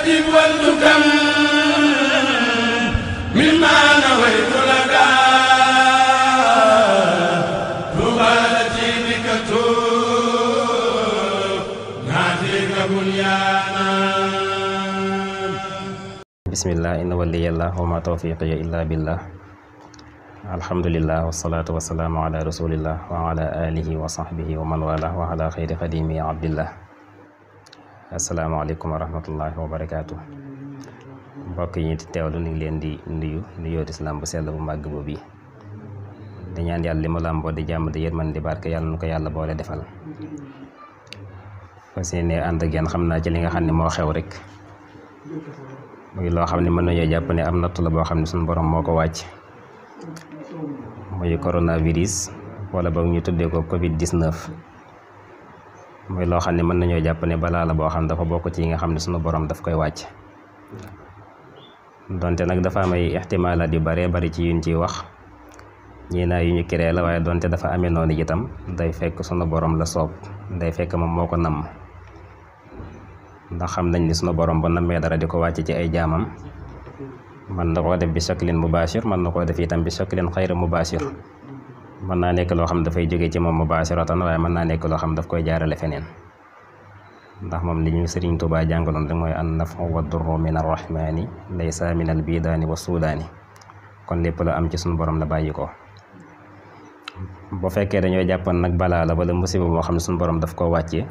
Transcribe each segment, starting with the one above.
أجب والتكم مما نويت لك تغالتي بك ناتيك بنيانا. بسم الله إن ولي الله وما توفيقي إلا بالله. الحمد لله والصلاة والسلام على رسول الله وعلى آله وصحبه ومن والاه وعلى خير خديمه عبد الله. asalaamaaleykum wa rahmatullahi wa barakaatu. mbokk yi teewlu ñu ngi leen di nuyu nuyoo islam bu sell bu màgg boobu yi di ñaan yàlla li mu làmboo di jàmm di yërmande di barke yàlla nu ko yàlla boole defal. fas yéene ànd ak yéen xam naa ci li nga xam ne moo xew rek muy loo xam ne mën nañoo jàpp ne am nattu la boo xam ne suñu borom moo ko wàcc muy coronavirus wala boog ñu tuddee ko Covid-19. muy loo xam ne mën nañoo jàpp ne balaa la boo xam ne dafa bokk ci yi nga xam ne sunu borom daf koy wàcc donte nag dafa am ay ixtimaalaat yu baree bari ci yuñ ciy wax ñii naa yu ñu créé la waaye donte dafa amee noonu itam day fekk sunu borom la soob day fekk moom moo ko namm ndax xam nañ ni sunu borom ba nammee dara di ko wàcc ci ay jaamam mën na koo def bi shaklin mubashir mën na koo def itam bi shaklin xayra mubashir. mën naa nekk loo xam dafay jóge ci moom mubashiratan waaye mën naa nekk loo xam daf koy jaarale feneen ndax moom li ñu Sëriñ Tuubaa jàngaloon rek mooy an nafu wa durru min arrahmani laysa min al bidaani wa suudaani kon lépp lu am ci suñu borom la bàyyi ko. bu fekkee dañoo jàppoon nag balaa la wala musiba moo xam ne suñu borom daf koo wàcce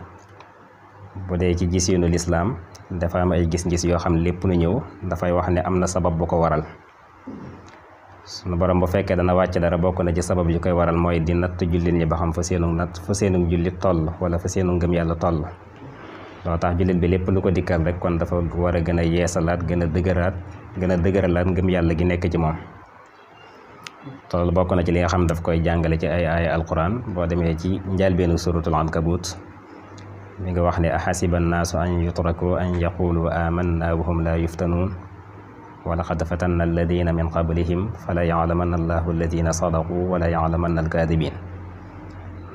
bu dee ci gisiinu lislaam dafa am ay gis-gis yoo xam ne lépp lu ñëw dafay wax ne am na sabab bu ko waral. sunu borom bu fekkee dana wàcc dara bokk na ci sabab yu koy waral mooy di natt jullit ñi ba xam fa seenu jullit toll wala fa seenu ngëm yàlla toll. loo tax jullit bi lépp lu ko dikkal rek kon dafa war a gën a yeesalaat gën a dëgëralaat ngëm yàlla gi nekk ci moom. loolu bokk na ci li nga xam daf koy jàngale ci ay aaya alquran boo demee ci njëlbeenu suratul ankabut mi nga wax ne ahasiba nnaasu an yutraku an yaqulu amanna wa hum la yuftanuun wa laqad fatanna alladina min qablihim fala ya'lamanna allahu alladina sadaqu wala ya'lamanna alkaadibin.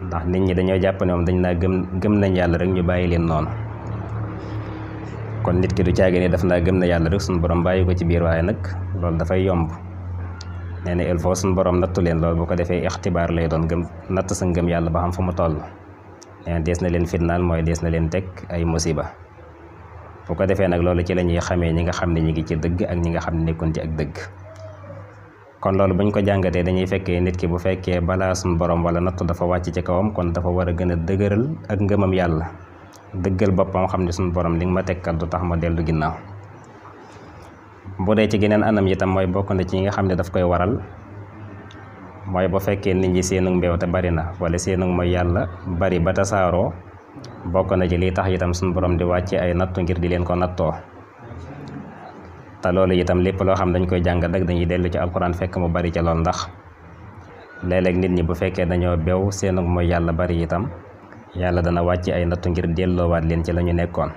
ndax nit ñi dañoo jàpp ne moom dañ naa gëm nañ yàlla rek ñu bàyyi leen noonu kon nit ki du caagi ne daf naa gëm na yàlla rek suñu borom bàyyi ko ci biir waaye nag loolu dafay yomb. nee na il faut suñu borom nattu leen loolu bu ko defee ixtibaar lay doon natt sa ngëm yàlla ba xam fu mu toll. nee na dees na leen fitnaal mooy dees na leen teg ay musiba. bu ko defee nag loolu ci la ñuy xamee ñi nga xam ne ñi ngi ci dëgg ak ñi nga xam ne nekkoon ci ak dëgg. kon loolu buñ ko jàngatee dañuy fekkee nit ki bu fekkee balaa suñu borom wala nattu dafa wàcc ci kawam kon dafa war a gën a dëgëral ak ngëmam yàlla dëggal boppam xam ne suñu borom li nga ma tegkat du tax ma dellu ginnaaw. bu dee ci geneen anam itam mooy bokk na ci ñi nga xam ne daf koy waral mooy bu fekkee nit ñi seenu mbeew te bari na wala seenu mooy yàlla bari ba tasaaroo bokk na ci liy tax itam suñu borom di wàcce ay nattu ngir di leen ko nattoo. te loolu itam lépp loo xam dañ koy jàngat rek dañuy dellu ci alquran fekk mu bari ca lool ndax léeg-léeg nit ñi bu fekkee dañoo beew seenu mooy yàlla bari itam yàlla dana wàcce ay nattu ngir delloowaat leen ci la ñu nekkoon.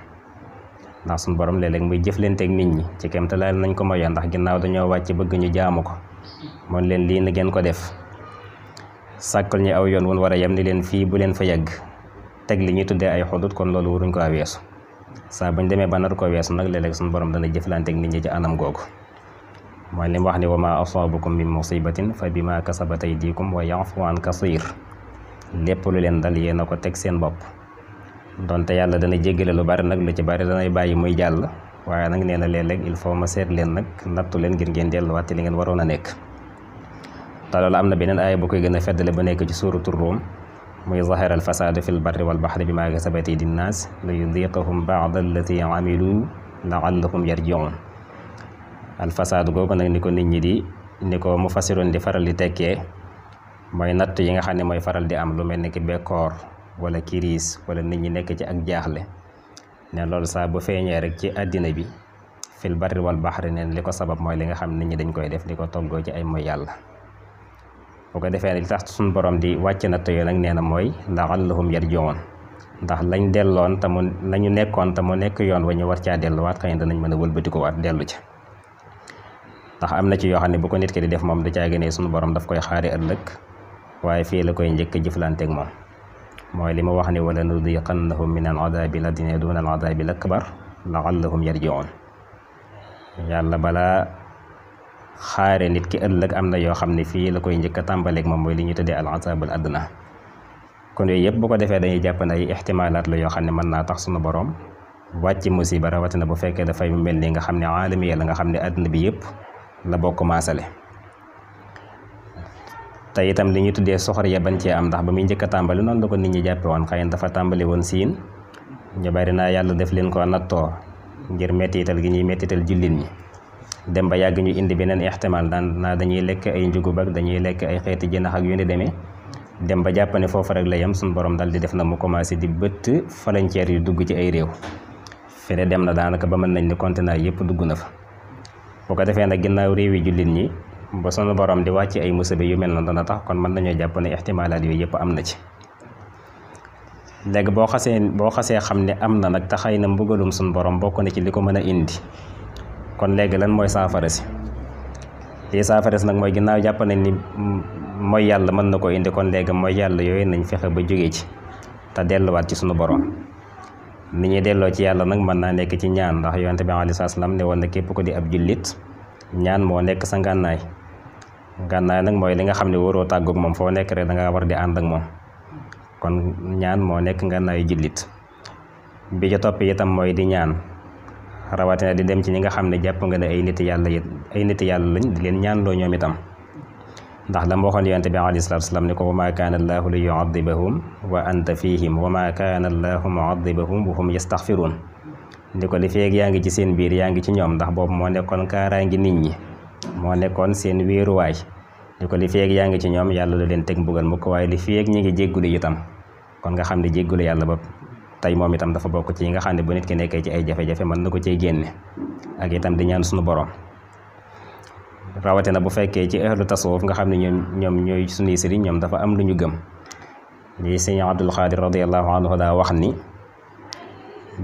ndax suñu borom léeg-léeg muy jëflanteeg nit ñi ci kem te laal nañ ko moyoon ndax ginnaaw dañoo wàcc bëgg ñu jaamu ko moon leen lii na ngeen ko def sàkkal ñu aw yoon wun war a yem ni leen fii bu leen fa yegg teg li ñuy tuddee ay xudut kon loolu waruñ ko weesu. saa buñ demee ba nar ko weesu nag léeg-léeg suñu borom dana jëflanteeg nit ñi ci anam googu mooy li mu wax ni wa ma asabakum min musibatin fa bima kasabat aydikum wa ya'fu an kasir lépp lu leen dal yéen a ko teg seen bopp. donte yàlla dana jéggale lu bari nag lu ci bari danay bàyyi muy jàll waaye nag nee na léeg-léeg il faut ma seet leen nag nattu leen ngir ngeen delluwaat ci li ngeen waroon a nekk. te loolu am na beneen aaya bu koy gën a feddale ba nekk ci suuratu Ruum muy zahara al fasaadu fil barri wal bahri bimaa kasabat aydi nnaas li yudiqahum ba'da allati amilu la'allahum yarji'un. al fasaadu googu nag ni ko nit ñi ni ko mu fasiroon di faral di tekkee mooy natt yi nga xam ne mooy faral di am lu mel ni ki bekkoor wala kiriis wala nit ñi nekk ci ak jaaxle ne loolu saa bu feeñee rek ci àddina bi fil barri wal bahri neen li ko sabab mooy li nga xam nit ñi dañ koy def di ko toggoo ci ay mooy yàlla. bu ko defee li tax suñu borom di wàcc natt yooyu nag nee na mooy la'allahum yarji'un ndax lañ delloon te mu lañu nekkoon te mu nekk yoon wa ñu war caa delluwaat xëy na danañ mën a wëlbati ko waat dellu ca. ndax am na ci yoo xam ne bu ko nit ki di def moom da caa gënee suñu borom daf koy xaari ëllëg waaye fii la koy njëkk a jëflanteeg moom. mooy li ma wax ne wala nudiqannahum min al adabi ladina duna al adabi al akbar la'allahum yarji'un yàlla balaa xaare nit ki ëllëg am na yoo xam ne fii la koy njëkk a tàmbaleeg moom mooy li ñu tuddee al azabul adna. kon yooyu yëpp bu ko defee dañuy jàpp ne ay ixtimaalaat la yoo xam ne mën naa tax sunu borom wàcc musiba rawatina bu fekkee dafay mel ni nga xam ne aalami la nga xam ne àdduna bi yëpp la bokk maasale. te itam li ñu tuddee soxor ya bañ cee am ndax ba muy njëkk a tàmbali noonu la ko nit ñi jàppe woon xëy na dafa tàmbali woon siin ñu bari naa yàlla def leen ko nattoo ngir mettital gi ñuy mettital jullit ñi dem ba yàgg ñu indi beneen ixtimaal daan naa dañuy lekk ay njugub ak dañuy lekk ay xeeti jënax ak yu ni demee dem ba jàpp ne foofu rek la yem suñu borom dal di def na mu commencé di bëtt frontière yu dugg ci ay réew fene dem na daanaka ba mën nañ ni continent yëpp dugg na fa. bu ko defee nag ginnaaw réew yi jullit ñi ba sunu borom di wàcc ay musiba yu mel noonu dana tax kon mën nañoo jàpp ne ixtimaalaat yooyu yëpp am na ci. léegi boo xasee xam ne am na nag te xëy na mbugalum suñu borom bokk na ci li ko mën a indi kon léegi lan mooy saafara si. lii saafara si nag mooy ginnaaw jàpp nañ ni mooy yàlla mën na ko indi kon léegi mooy yàlla yooyu nañ fexe ba jógee ci te delluwaat ci sunu borom. ni ñuy delloo ci yàlla nag mën naa nekk ci ñaan ndax yonent bi alayhi salaam ne woon na képp ko di ab jullit ñaan moo nekk sa ngànnaay. ngànnaay nag mooy li nga xam ne waroo tàggoog moom foo nekk rek da ngaa war di ànd ak moom kon ñaan moo nekk ngànnaayu jullit. bi ci topp itam mooy di ñaan rawatina di dem ci ñi nga xam ne jàpp nga ne ay nit yàlla lañ di leen ñaan loo ñoom itam ndax la ma waxoon yonent bi alayhi salaatu salaam ne ko wa maa kaana allaahu li yu'adhibahum wa anta fihim wa maa kaana allaahu mu'adhibahum wa hum yastaghfiruun ndi ko li feeg yaa ngi ci seen biir yaa ngi ci ñoom ndax boobu moo nekkoon kaaraangi nit ñi moo nekkoon seen wéeruwaay ndi ko li feeg yaa ngi ci ñoom yàlla lu leen teg mbugal mukk waaye li feeg ñi ngi jéggulu itam kon nga xam ne jéggulu yàlla ba tey moom itam dafa bokk ci yi nga xam ne bu nit ki nekkee ci ay jafe-jafe mën na ko cee génne ak itam di ñaan suñu borom. rawatina bu fekkee ci ahlu tasawuf nga xam ne ñoom ñooy suñuy sëriñ ñoom dafa am lu ñu gëm lii sëñ Abdul Xaadir radiyallahu anhu daa wax ni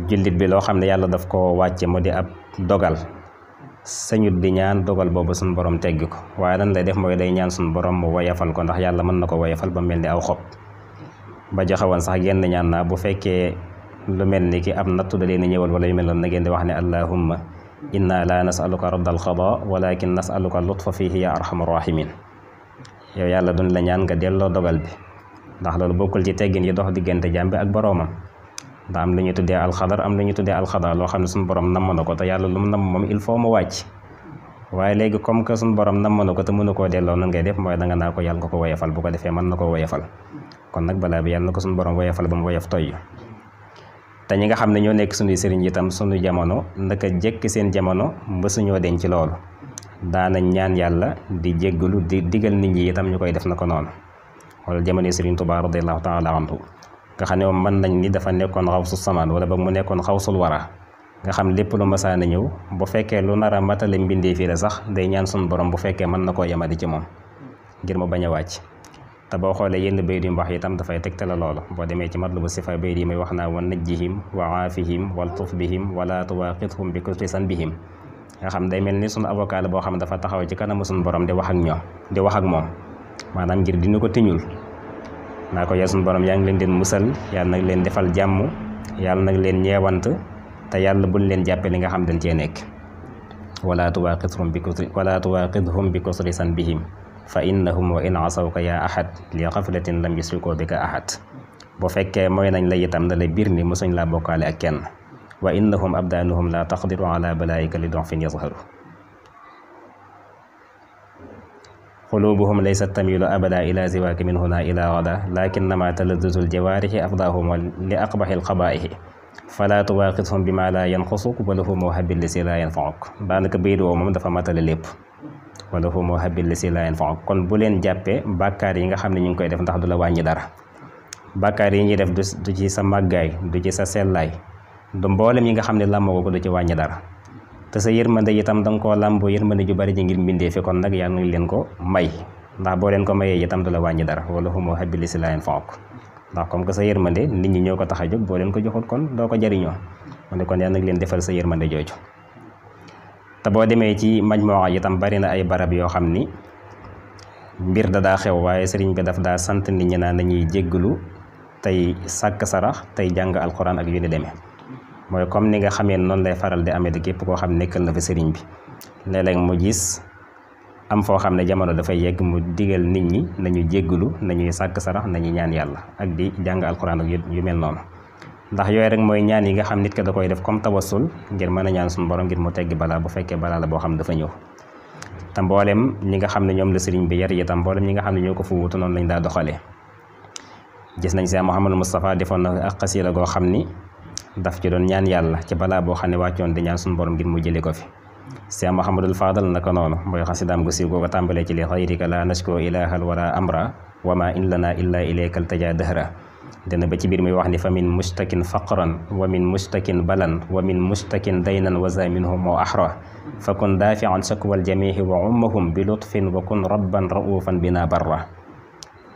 jullit bi loo xam ne yàlla daf ko wàcce mu di ab dogal sañut di ñaan dogal boobu suñu borom teggi ko waaye lan lay def mooy day ñaan suñu borom mu woyafal ko ndax yàlla mën na ko woyafal ba mel ni aw xob. ba joxe woon sax genn ñaan naa bu fekkee lu mel ni ki ab nattu da leen ñëwal wala yu mel noonu na ngeen di wax ne allahumma inna la nasaluka raddal qada walakin nasaluka lutfa fihi ya arhamar rahimin yow yàlla duñ la ñaan nga delloo dogal bi ndax loolu bokkul ci teggin yi dox diggante jaam bi ak boroomam ndax am lu ñu tuddee alxadar am lu ñu tuddee alxada loo xam ne suñu borom namm na ko te yàlla lu mu namm moom il faut mu wàcc waaye léegi comme que suñu borom namm na ko te mënu koo delloo nan ngay def mooy da nga naa ko yàlla nga ko woyafal bu ko defee mën na koo woyafal kon nag balaa bi yàlla na ko suñu borom woyafal ba mu woyaf toy te ñi nga xam ne ñoo nekk suñuy sëriñ itam suñu jamono ndaka jekk seen jamono mësuñoo denc ci loolu daanañ ñaan yàlla di jéggalu di digal nit ñi itam ñu koy def na ko noonu wala jamono Sëriñ Tuubaa radiyallahu taala anhu nga xam ne moom mën nañ ni dafa nekkoon xawsu samaan wala ba mu nekkoon xawsul wara nga xam lépp lu masaana ñëw bu fekkee lu nar a matale mbindee fii la sax day ñaan suñu borom bu fekkee mën na koo yemadi ci moom ngir mu bañ a wàcc. te boo xoolee yenn bayit yu mu wax itam dafay tegtale loolu boo demee ci matlubu sifa bayit yi may wax naa wa najjihim wa aafihim wal tuf bihim wala tuwaqithum bi kulli sanbihim nga xam day mel ni suñu avocat la boo xam ne dafa taxaw ci kanamu suñu borom di wax ak moom maanaam ngir dina ko tiñul naa ko yaa suñu borom yaa ngi leen musal yàlla nag leen defal jàmm yàlla nag leen ñeewant te yàlla buñ leen jàppe li nga xam dañ cee nekk wala tuwaqithum bi kulli sanbihim fa innahum wa in asawka ya ahad li xaflatin lam yusriku bika ahad bu fekkee mooy nañ la itam na la biir ni mosuñ laa bokkaale ak kenn wa innahum abdaanuhum la taqdiru ala balaayika li donfin yazharu qulubuhum laysat tamilu abada ila ziwaaki min huna ila gada lakinnama taladduzu ljawaarihi afdaahum li aqbahi lqabaihi fala tuwaqithum bima la yanqusuk walahum wahabil lisi la yanfauk daanaka bayit woo moom dafa matale lépp wala fu moo habil li si layen fa kon bu leen jàppee bàkkaar yi nga xam ne ñu ngi koy def ndax du la wàññi dara bàkkaar yi ñuy def du ci sa màggaay du ci sa sellaay du mboolem yi nga xam ne làmboo ko du ci wàññi dara te sa yërmande itam da nga koo làmboo yërmande ju bari ji ngir mbindee fi kon nag yàlla na leen ko may ndax boo leen ko mayee itam du la wàññi dara wala fu moo habil li si layen fa ndax comme que sa yërmande nit ñi ñoo ko tax a jóg boo leen ko joxul kon doo ko jariñoo mu ne kon yàlla na leen defal sa yërmande jooju. te boo demee ci majmuwa itam bari na ay barab yoo xam ni mbir da daa xew waaye sëriñ bi daf daa sant nit ñi naan nañuy jéggalu tey sàkk sarax tey jàng alxuraan ak yu ni demee mooy comme ni nga xamee noonu lay faral di amee di képp koo xam ne nekkal na fi sëriñ bi léeg-léeg mu gis am foo xam ne jamono dafay yegg mu digal nit ñi nañu jéggulu nañuy sàkk sarax nañuy ñaan yàlla ak di jàng alxuraan ak yu mel noonu ndax yooyu rek mooy ñaan yi nga xam nit ka da koy def comme tawassul ngir mën a ñaan suñu borom ngir mu teggi balaa bu fekkee balaa la boo xam dafa ñëw te mboolem ñi nga xam ne ñoom la sëriñ bi yar itam mboolem ñi nga xam ne ñoo ko fu wutu noonu lañ daa doxalee gis nañ Cheikh Mouhamadou Moustapha defoon na ak xasida goo xam ni daf ci doon ñaan yàlla ci balaa boo xam ne wàccoon di ñaan suñu borom ngir mu jëlee ko fi Cheikh Mouhamadul Fadal naka noonu mooy xasidaam gu siiw googu tàmbalee ci li xayrika la nashko ilahal wala amra wa ma in lana illa ilayka altaja dahra dana ba ci biir muy wax ni fa min mustakin faqran wa min mustakin balan wa min mustakin daynan wa za minhum moo ahra fa kun daafian shakwal jamihi wa ummahum bi lutfin wa kun rabban raufan bina barra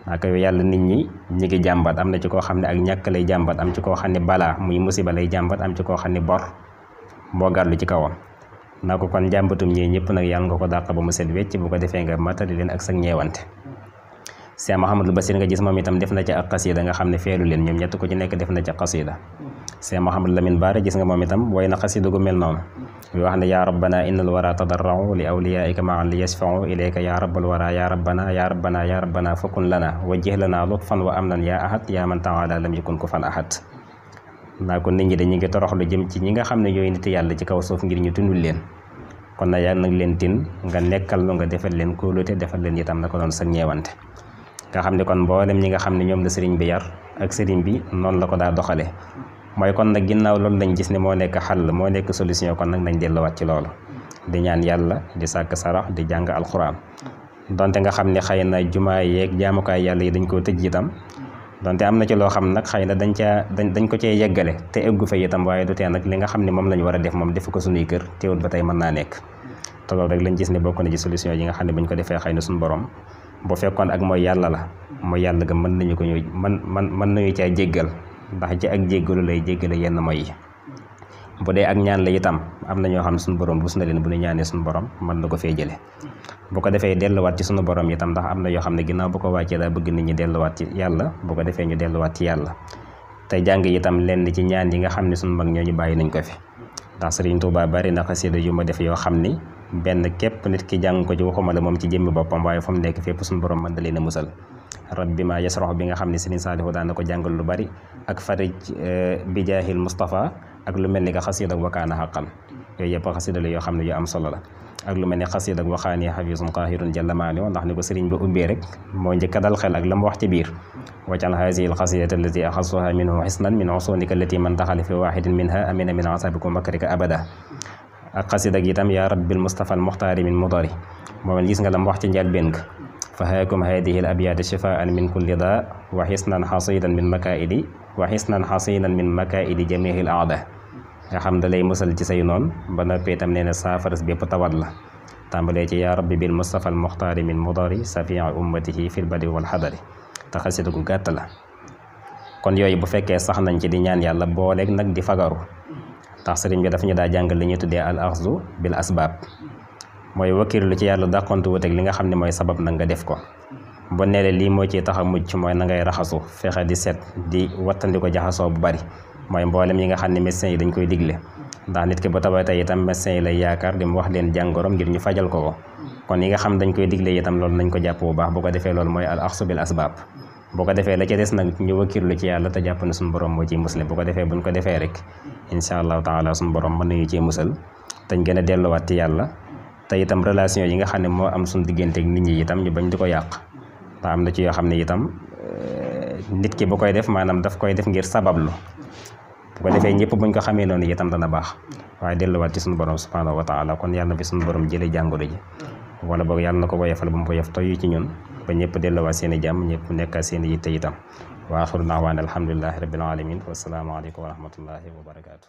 naka yàlla nit ñi ngi jàmbat am na ci koo xam ne ak ñàkk lay jàmbat am ci koo xam ne balaa muy musiba lay jàmbat am ci koo xam ne bor moo gàllu ci kawam naa ko kon jàmbatum ñii ñëpp nag yàlla nga ko dàq ba mu set wecc bu ko defee nga matali leen ak sa ñeewante Cheikh Mouhamadul Basir nga gis moom itam def na ci ak xasida nga xam ne feelu leen ñoom ñett ku ci nekk def na ci xasida Cheikh Mouhamadou Lamine Bara gis nga moom itam woy na xasida gu mel noonu yu wax ne yaa rabbana innal wara tadarra'u li awliyaika ma'an li yashfa'u ilayka yaa rabbal wara yaa rabbana yaa rabbana yaa rabbana fakun lana wajjih lana lutfan wa amnan yaa ahad yaa man ta'ala lam yakun kufan ahad naa ko nit ñi dañu ngi toroxlu jëm ci ñi nga xam ne ñooy nit yàlla ci kaw suuf ngir ñu tundul leen kon na yàlla nag leen tin nga nekkal lu nga defal leen kóolute defal leen itam na ko doon sa ñeewante nga xam ne kon mboolem ñi nga xam ne ñoom la sëriñ bi yar ak sëriñ bi noonu la ko daa doxale mooy kon nag ginnaaw loolu lañ gis ne moo nekk xàll moo nekk solution kon nag nañ delluwaat ci loolu di ñaan yàlla di sàkk sarax di jàng alxuraan donte nga xam ne xëy na jumaa yeeg jaamukaay yàlla yi dañ koo tëj itam donte am na ci loo xam nag xëy na dañ ko cee yeggale te eggu fa itam waaye du tee nag li nga xam ne moom lañ war a def moom def ko suñuy kër teewul ba tey mën naa nekk te loolu rek lañ gis ne bokk na ci solution yi nga xam ne buñ ko defee xëy na suñu borom bu fekkoon ak mooy yàlla la mooy yàlla ga mën nañu ko ñëw mën nañu caa jéggal ndax ci ak jéggalu lay jéggale yenn mooy yi bu dee ak ñaan la itam am na ñoo xam ne suñu borom rus na leen bu ñu ñaanee suñu borom mën na ko fee jële bu ko defee delluwaat ci suñu borom itam ndax am na yoo xam ne ginnaaw bu ko wàccee daa bëgg nit ñi delluwaat ci yàlla bu ko defee ñu delluwaat ci yàlla te jàng itam lenn ci ñaan yi nga xam ne suñu mag ñooñu bàyyi nañ ko fi ndax Sëriñ Tuubaa bari na xasida yu ma def yoo xam ni benn képp nit ki jàng ko ci waxuma la moom ci jëmmi boppam waaye fu mu nekk fépp suñu borom mën da leen a musal rabbi ma yasrax bi nga xam ne Sëriñ Saalihu daan na ko jàngal lu bari ak farij bi jaahil Mustafa ak lu mel ni que xasida ak wakaana xaqan yooyu yëpp xasida la yoo xam ne yu am solo la ak lu mel ni xasida ak waxaani xafisun qaahirun jalla maaniu ndax ni ko sëriñ ba ubbee rek moo njëkk a dal xel ak la mu wax ci biir wajal hazihi alxasidata allati axasuha minhu xisnan min usunika allati man daxala fi waxidin minha amina min asabikum makrika abada ak xasida gi itam yaa rabbil mustafa al muxtaari min mudari moom gis nga la mu wax ci njëlbéen ga fa haakum hadihi al abyaat shifaan min kulli daa wa xisnan xasidan min makaidi wa xisnan xasidan min makaidi jamihi al aada nga xam da lay musal ci say noon ba noppee itam nee na saafaras bépp tawat la tàmbalee ci yaa rabbi bil mustafa al muxtaari min mudari safii ummatihi fil badi wal xadari te xasida gu gàtt la kon yooyu bu fekkee sax nañ ci di ñaan yàlla booleeg nag di fagaru tax sëriñ bi daf ñu daa jàngal li ñuy tuddee al axzu bil asbaab mooy wakkirlu ci yàlla dàqontu wuteeg li nga xam ne mooy sabab nag nga def ko bu neele lii moo ciy tax a mucc mooy na ngay raxasu fexe di set di wattandi ko jaxasoo bu bari mooy mboolem yi nga xam ne médecins yi dañ koy digle ndax nit ki bu tabatay itam médecins yi lay yaakaar di mu wax leen jàngoroom ngir ñu fajal ko kon yi nga xam dañ koy digle itam loolu nañ ko jàpp bu baax bu ko defee loolu mooy al axsu bil asbaab bu ko defee la ca des nag ñu wakkirlu ci yàlla te jàpp ne suñu borom moo ciy musle bu ko defee buñ ko defee rek incha allahu taala suñu borom mën nañu ciy musal teñ gën a delluwaat ci yàlla te itam relation yi nga xam ne moo am suñu diggante ak nit ñi itam ñu bañ di ko yàq ndax am na ci yoo xam ne itam nit ki bu koy def maanaam daf koy def ngir sabablu bu ko defee ñëpp buñ ko xamee noonu itam dana baax waaye delluwaat ci suñu borom subhanahu wa taala kon yàlla na fi suñu borom jëlee jàngoro ji wala boog yàlla na ko woyofal ba mu woyof toyu ci ñun ba ñëpp delluwaat seen i jàmm ñëpp nekkaat seen i yitte itam wa axiru da'waana alhamdulillahi rabbil alamin wassalaamu aleykum wa rahmatullahi wa barakaatu